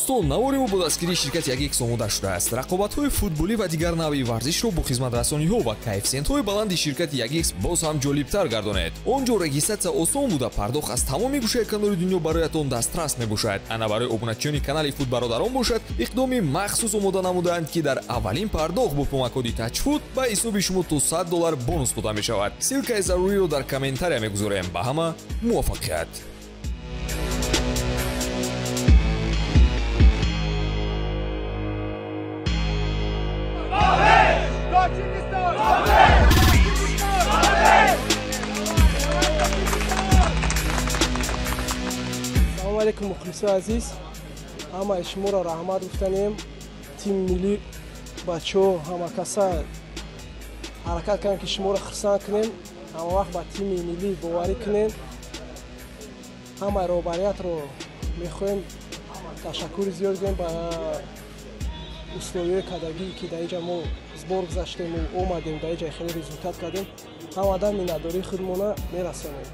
Дӯстон, навори мо бо дастгирии ширкати 1x омода шудааст. Рақобатҳои футболӣ ва дигар навъи варзишро бо хизматрасониҳо ва коэффисиентҳои баланди ширкати 1x боз ҳам ҷолибтар гардонед. Он ҷо регистратсия осон буда, пардохт аз тамоми гӯшаи канори дунё бароятон дастрас мебошад. Ана барои обуначиёни канали Футбародарон бошад, иқдоми махсус омода намудаанд, ки дар аввалин пардохт бо промокоди TAJFOOT ба ҳисоби шумо то $100 бонус дода мешавад. Ссылкаи заруриро дар комментария мегузорем. Ба ҳама муваффақият! Салом алейкум, мухлисои азиз, ҳамаи шуморо раҳмат гуфтанем. Тими миллӣ, бачаҳо, ҳамакаса ҳаракат кардем, ки шуморо хурсанд кунем. Ҳама вақт ба тими миллӣ боварӣ кунем. Ҳамаи роҳбариятро мехоҳем ташаккури зиёд гӯем ба условиҳои кардагӣ, ки дар инҷа мо сбор гузаштему омадем, дар инҷа хеле результат кардем. Ҳамада миннатдории худмона мерасонем.